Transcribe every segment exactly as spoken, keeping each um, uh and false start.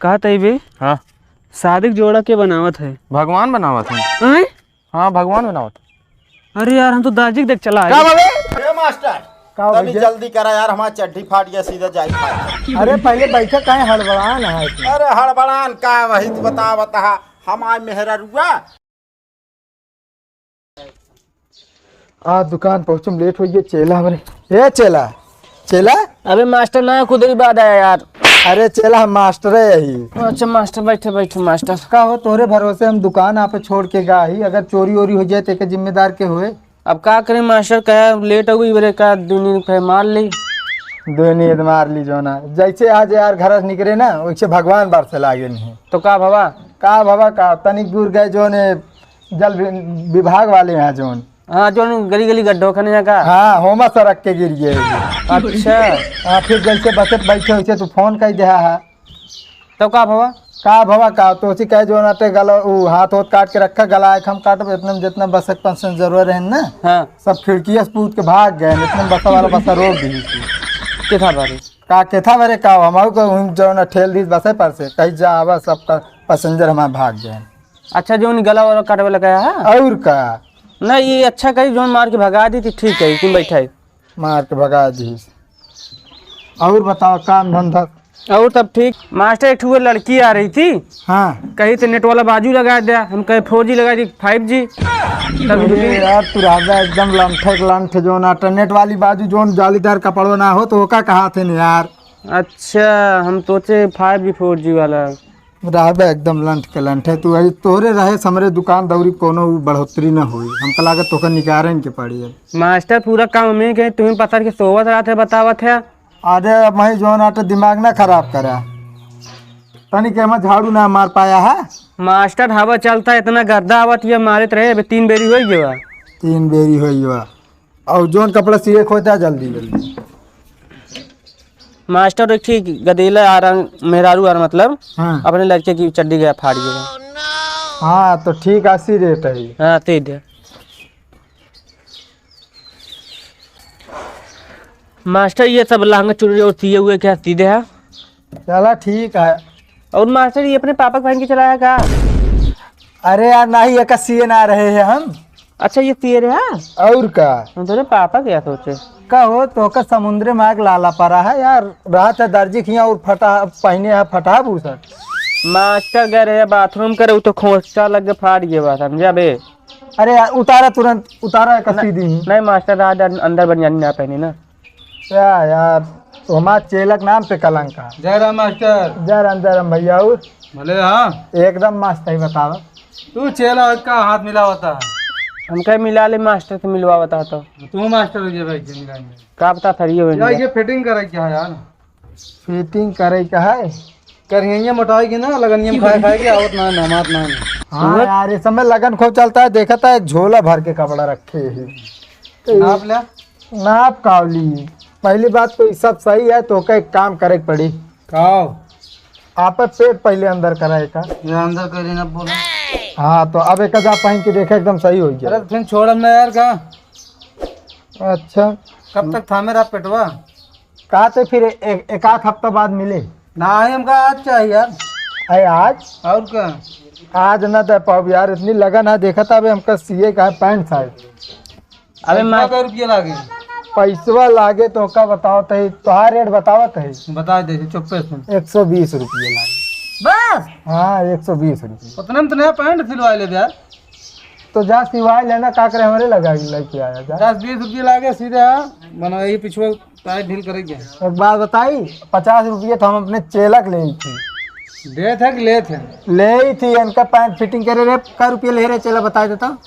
का तई बे? हाँ। शादी के जोड़ा के बनावत है? भगवान बनावत है। हैं? हाँ, भगवान बनावत है। अरे यार, हम तो दाजी के देख चला आए। का बाबे? ए मास्टर, का तनी भैया? जल्दी करा यार, हमार चड्ढी फाट गया, सीधा जाई फाट। अरे पहले बैठे, काहे हड़बड़ान है इतना? अरे हड़बड़ान का, वही तो बतावत हा, हमार मेहररुआ। आज दुकान पहुँचम लेट होइ गया, चेला हमरे। ए चेला, चेला। अबे मास्टर ना, खुद ही बाद आया यार। अरे चेला, हम मास्टर है यही। अच्छा मास्टर, बैठे बैठे मास्टर। का हो, तोरे भरोसे हम दुकान आप छोड़ के गा ही, अगर चोरी ओरी हो जाए तो एक जिम्मेदार के होए? अब का करें मास्टर, कहे लेट हो गई, बरे का दुनी पे मार ली। दुनी तो मार ली जो ना, जैसे आज यार घर से निकले ना, वैसे भगवान बार से लागे नहीं। तो का भवा? का भवा का, तनिक दूर गए जो ने जल वि-, विभाग वाले यहाँ जोन। हाँ, जोन गली गली गड्ढो खने का। हाँ, होमा सड़क के गिर गए। अच्छा। हाँ, फिर जैसे बस पे बैठे वैसे तू फोन कर दे है। तो का भवा? का भवा का, तो उसी कहे जो ना ते गला, उ हाथ होत काट के रखा, गला एक हम काटब, इतने में जितना बस के पास से जरूरत है ना, हाँ। सब खिड़किया से कूद के भाग गए, इतने में बस वाला बस रोक दी। के था बारे? का के था बारे का, हम को उन जो ना ठेल दी बस पर से, कहीं जा आवा, सबका पैसेंजर हमारे भाग गए। अच्छा, जो उन गला वाला काटे वाला गया है? और का? ना, ये अच्छा कही, जो मार के भगा दी थी, ठीक है, तुम बैठा है। मार के भगा दी। और बताओ, काम धंधा? और तब ठीक। मास्टर, एक ठो लड़की आ रही थी, हाँ। कही तो नेट वाला बाजू लगा दिया, हम कहे फोर जी लगा दी, फाइव जी। तब अरे यार, तू राजा एकदम लंठे के लंठे, जो ना नेट वाली बाजू, जो जालीदार कपड़वा ना हो, तो ओका कहा थे न यार। अच्छा, हम सोचे फाइव जी, फोर जी वाला। रहबे एकदम लंठ के लंठ है तू। अरे तोहरे रहे से हमरे दुकान दौरी कोनो बढ़ोतरी न होई। हमका लागत तोहका निकारे के पड़ी अब। मास्टर, पूरा काम में के तुम्हें पसर के सोवत रहत है, बतावत है। अरे अब मैं जो ना तो दिमाग ना खराब करा। तनी के मैं झाड़ू ना मार पाया है। मास्टर, हवा चलता, इतना गर्दा आवत ये मारत रहे, अबे तीन बेरी होई गवा। तीन बेरी होई गवा। और जोन कपड़ा सिए खोता जल्दी जल्दी। मास्टर, एक ठीक गदेला आ रहा, मेहरारू आ रहा, मतलब, हाँ। अपने लड़के की चड्डी गया फाड़ गया। हाँ, तो ठीक आसी रेट है। हाँ, दे दे। मास्टर, ये सब लहंगा चुनरी और सिए हुए क्या सीधे है? चला ठीक है। और मास्टर, ये अपने पापा के पहन के चला है का? अरे यार, नहीं, ये का सीए ना रहे हैं हम। अच्छा, ये सीए रहे हैं? और का? हम तोरे पापा के या सोचे। का हो, तो का समुद्र में आग लाला पड़ा है यार। रात है दर्जी खिया और फटा पहने है फटा बुशर्ट। मास्टर गए रहे बाथरूम करे, उ तो खोंचा लग के फाट गया बा, समझा बे? अरे यार, उतारा तुरंत, उतारा का नहीं, सीधी ही। नहीं मास्टर, रात अन-, अंदर बनियानी ना पहने ना। क्या यार, तो हमार चेलक नाम पे कलंक है। जय राम मास्टर। जय राम, जय राम भैया। और भले हाँ। एकदम मस्त है, बतावा। तू चेला का हाथ मिलावता है। हमका मिला ले मास्टर से मिलवावता तो। तू मास्टर हो जाए भाई, मिलाएंगे। का पता थरिये हो या जाए। ये फिटिंग करे क्या है यार? फिटिंग करे का है? करिया मोटाई की ना, लगनिया में खाए खाए के आवत ना, नमात ना। हाँ यार, इस समय लगन खूब चलता है, देखता है, एक झोला भर के कपड़ा रखे है। तो नाप ले। नाप कावली। पहली बात तो ये सब सही है, तो का एक काम करे के पड़ी। खाओ। आप पेट पहले अंदर कराए का। ये अंदर करे ना बोला। हाँ, तो अब एक जा पहन के देखे, एकदम सही हो गया। अरे, फिर छोड़म ना यार, का? अच्छा। कब तक थामे रहा पेटवा? का तो फिर एक, एक आध हफ्ता बाद मिले। ना, हमका आज चाहिए यार। अरे आज? और का? आज ना दे पाओ यार, इतनी लगन है, देखा था अबे हमका सीए का है पैंट साइज। अबे कितना मार का रुपया लागे? पैसवा लागे तो का बताओ तही, तोहार रेट बतावत है। बता दे, चुप्पे से। एक सौ बीस रुपये लागे। बस? हाँ, एक सौ बीस रुपये। उतने में तो नया पैंट सिलवा ले यार। तो जा सिवाय लेना, का करे, हमरे लगा के लेके आया जा। दस बीस रुपये लागे सीधे, हाँ, मनो यही पिछुआ टाइट ढील करे क्या? एक बात बताई, पचास रुपये तो हम अपने चेलक ले ही थी। दे थे कि ले थे? ले ही थी, इनका पैंट फिटिंग करे रे, का रुपये ले रहे चेला, बताई देता।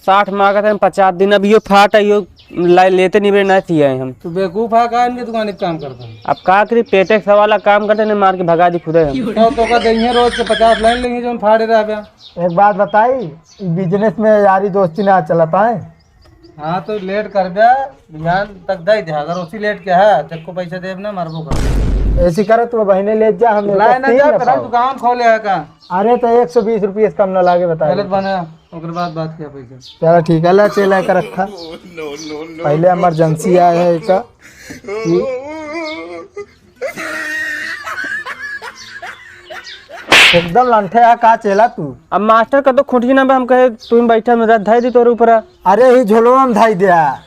साठ मांगत है, पचास दिन, अब यो फाट है, यो ला-, लेते नहीं बे, ना सिया है हम। तू बेवकूफ है का, इनके दुकान पे काम करता है? अब का करी, पेटे के सवाल है, काम करते नहीं, मार के भगा दी खुदे हम। तो, तो का देंगे रोज के पचास लाइन लेंगे जो हम फाड़े रह गया। एक बात बताई, बिजनेस में यारी दोस्ती ना चलता है। हाँ, तो लेट कर दे, बिहान तक दे दे। अगर उसी लेट के है, तेरे को पैसा देब ना, मरबो कर। ऐसी करे, तू बहिने ले जा, हम लाए ना तीन जा, ना तेरा पाओ। दुकान खोले है का? अरे, तो एक सौ बीस रुपये से कम ना लागे, बता पहले दे। तो बने, ओकर बाद बात किया पैसा। चला ठीक है, ले चेला के रखा। पहले इमरजेंसी आया है का? कि- एकदम लंठे है का चेला तू? अब मास्टर का तो खुंटी ना बा, हम कहे तू ही बैठा, मेरा धाई दी तोरे ऊपर। अरे ही झोलवा में धाई दिया।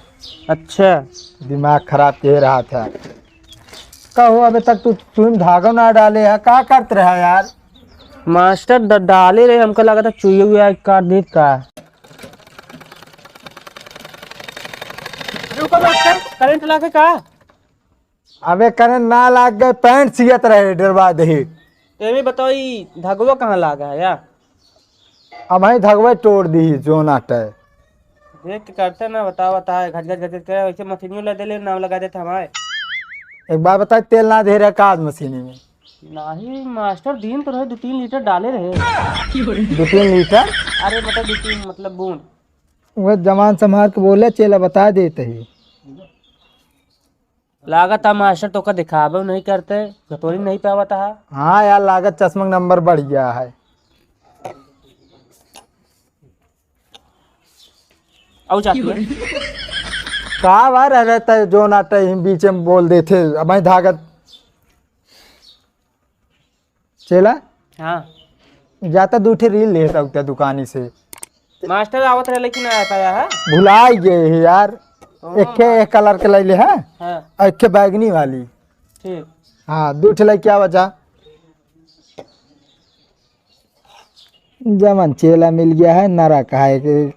अच्छा। दिमाग खराब के रहा था। कहो अबे तक तू, तू धागो ना डाले है, का करत रहा यार? मास्टर ड-, डाले रहे, हमका लगा था चुइया उइया काट दी का। रुको मास्टर, करंट लागे का? अबे करंट ना लाग गए, पैंट सियत रहे डरवा दही। एमे बताओ, ई धगवा कहाँ लागा है यार? अब ही धगवा तोड़ दी जोन आटे। देख के करते ना, बताओ, बता, घच घच घच घच करे, वैसे मशीनियों ले देले, नाम लगा देते हमारे। एक बात बता, तेल ना दे रहे का आज मशीनी में? नहीं मास्टर, दिन तो रहे, दो तीन लीटर डाले रहे। दो तीन लीटर? अरे मतलब दो तीन, मतलब बूंद। वह जमान संभाल के बोले, चेला बता देते ही। लागत है मास्टर तोका दिखावे नहीं करते, घटोरी नहीं पावत है। हाँ यार, लागत चश्मा का नंबर बढ़ गया है। आऊ जाती है। का बार अरे तय जो ना तय बीच में बोल देते, अब मैं धागत चेला? हाँ। जाता दू ठे रील लेत आउता दुकानी से। मास्टर आवत रहे लेकिन ना आ पाया है। भुलाई गए है यार। ओ एक ठे माँ। एक कलर के ले ले है। हाँ। और एक ठे बैगनी वाली। ठीक। हाँ, दू ठे लेके आवा जा। जमन चेला मिल गया है, नरा कहा है कि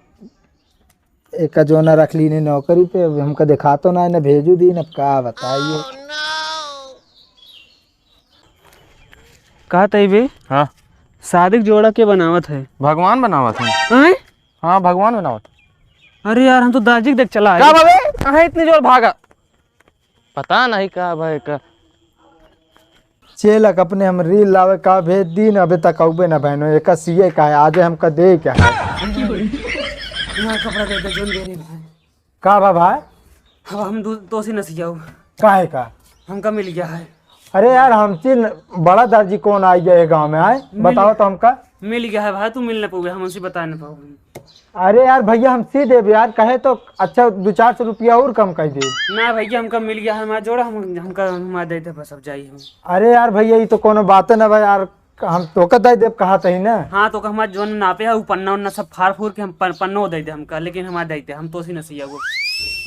एक जोना रख ली ने नौकरी पे, अब हमका दिखातो ना है, ना भेजू दीन, अब का बताइए। कहा तई बे? हाँ। शादी के जोड़ा के बनावत है? भगवान बनावत है। आँय? हाँ, भगवान बनावत है। अरे यार, हम तो दाजी के देख चला आए। का बाबे? कहाँ इतनी जोर भागा? पता नहीं का भाई का। चेलक अपने हम रील लावे का भेज दीन, अबे तक अउबे ना बहनो, एका सीए का है, आजे हमका दे क्या है? हमारा कपड़ा दे दे, जोन दे रहे भाई। का बा भाई? अब हम दो, तो से न सियाऊ। काहे का? हमका मिल गया है। अरे यार, हमसे न-, बड़ा दर्जी कौन आ गया है गाँव में, आए? मिल बताओ तो हमका। मिल गया है भाई, तू मिल न पाओगे, हम उनसे बता न पाओगे। अरे यार भैया, हम सी देब यार, कहे तो अच्छा दो चार सौ रुपया और कम कर दे। ना भैया, हमका मिल गया है हमारा जोड़ा, हम, हमका, हमारा दे दे बस, अब जाइए हम। अरे यार भैया, ये तो कोनो बात है ना भाई यार, हम तोका दे देब कहा तही ना। हाँ, तो हमारा जोन नापे है, वो पन्ना उन्ना सब फाड़ फूर के हम पन-, पन्नो दे दे हमका, लेकिन हमारा दे दे, हम तो सी न सिया वो।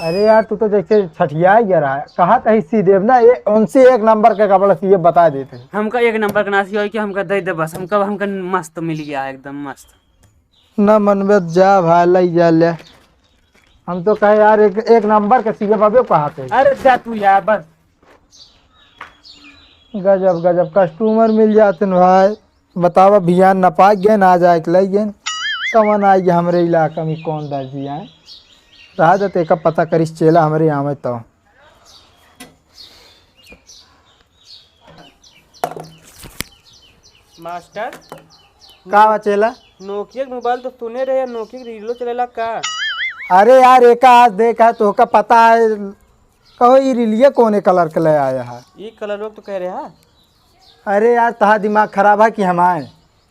अरे यार, तू तो जैसे छठिया ही रहा है, कहा तही सी देब ना, ये उनसे एक नंबर का कपड़ा सी, ये बता देते हैं। हमका एक नंबर का ना सिया कि हमका दे दे बस, हमका, हमका मस्त मिल गया है, एकदम मस्त। ना मनबे त जा भाई, लई जा ले। हम तो कहे यार, एक, एक नंबर के सीए बाबे कहा थे। अरे जा तू यार, बस। गजब, गजब customer मिल जाते न भाई। बतावा, भियान न पाए गए, ना जाए के लई गए। कवन आए गए हमरे इलाका में, कौन दर्जी आए? रहा देते का पता करिस चेला हमरे यहाँ में तो। मास्टर, का बा चेला? नोकिया के मोबाइल तो सुने रहे, नोकिया के रीलो चलेला का? अरे यार, एका आज देखा, तोहका पता है, कहो ई रीलिया कौने कलर के ले आया है? ई कलर लोग तो कह रहे हैं। अरे यार, तहा दिमाग खराब है कि हमारे?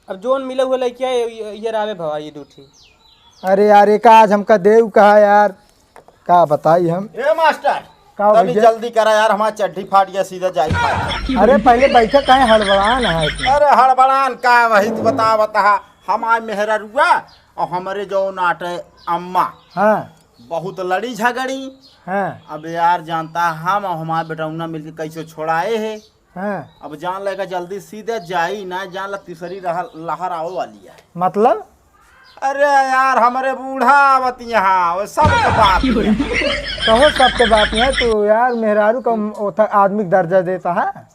अब जोन मिला हुआ लइकिया ये, ये, ये रावे भवा ये दू ठी। अरे यार, एका आज हमका देउ कहा यार, का बताई हम। ए मास्टर, का हो तनी भैया? जल्दी करा यार, हमार चड्ढी फाट गया, सीधा जाई फाट। अरे पहले बैठे, काहे हड़बड़ान है इतना? अरे हड़बड़ान का, वही तू बता, बता, हमार मेहररुआ और हमरे जो नाटे अम्मा हाँ। बहुत लड़ी झगड़ी। हाँ। अब यार जानता हम और हमार बेटौना मिलके कैसे छोड़ाए है। हाँ। अब जान लेगा जल्दी सीधे जाई ना, जान ला तीसरी रह-, लहर आवे वाली है। मतलब? अरे यार, हमरे बूढ़ा आवत यहाँ, वो सबके बाप यहाँ। कहो सबके बाप यहाँ, तो यार मेहरारू का ओथा आदमी के दर्जा देता है।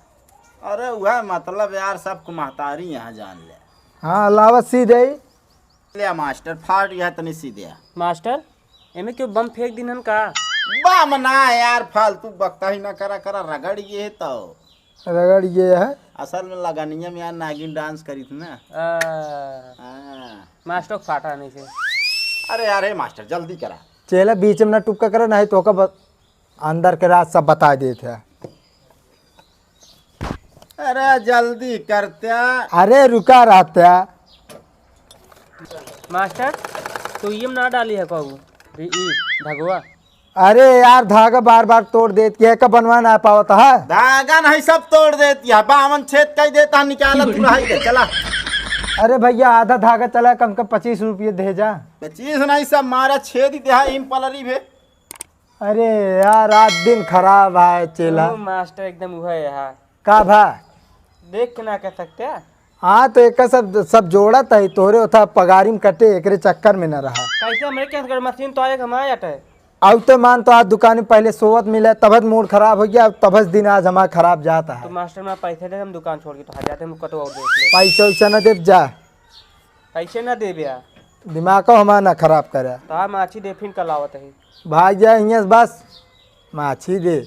अरे वह मतलब यार, सबको महतारी यहाँ जान ले। हाँ, लावत सीधे ही। ले मास्टर, फाट गया तनी सीधे। मास्टर, एमे क्यों बम फेंक दिन हन का? बम ना यार, फालतू बकता ही ना करा, करा, रगड़ ये तो। रगड़ ये है। असल में लगनिया में यार नागिन डांस करी थी ना। आ, हाँ। मास्टर फाटा नहीं से। अरे यार, हे मास्टर, जल्दी करा। चेला बीच में ना टुक्का करा, नहीं तो का ब-, अंदर के राज सब बता देते हैं। अरे जल्दी करत्या। अरे रुका रहत्या। मास्टर, तो ये में ना डाली है कहू, ई, ई, भगवा। अरे यार, धागा बार बार तोड़ देत, ये का बनवा ना पावत है? धागा नहीं, सब तोड़ देत है, बावन छेद कई देत है, निकालत तू रही के, चला। अरे भैया, आधा धागा चला, कम कम पच्चीस रुपये दे जा। पच्चीस नहीं, सब मारा छेद ही देहा, इम्पलरी भे। अरे यार, रात दिन खराब है चेला। ओ मास्टर, एकदम उहे है। का भा? देख के ना कह सकते हैं। हाँ, तो एक सब, सब जोड़त है, तोहरे ओथा पगारी में कटे, एकरे चक्कर में न रहा। कैसे हमरे के अंदर मशीन तो आए, हम आए अटे। अब तो मान तो आज दुकान में पहले सोवत मिले, तबत मूड खराब हो गया, तबत दिन आज हमारा खराब जाता है। तो मास्टर, मैं पैसे दे, हम दुकान छोड़ के तो हट जाते, हम कतो और देख ले। पैसे वैसे न देब जा। कैसे ना देबे यार? दिमाग को हमारा ना खराब करे। तो हम माछी दे, फिर कल आवत है। भाग जा हियां से बस, माछी दे।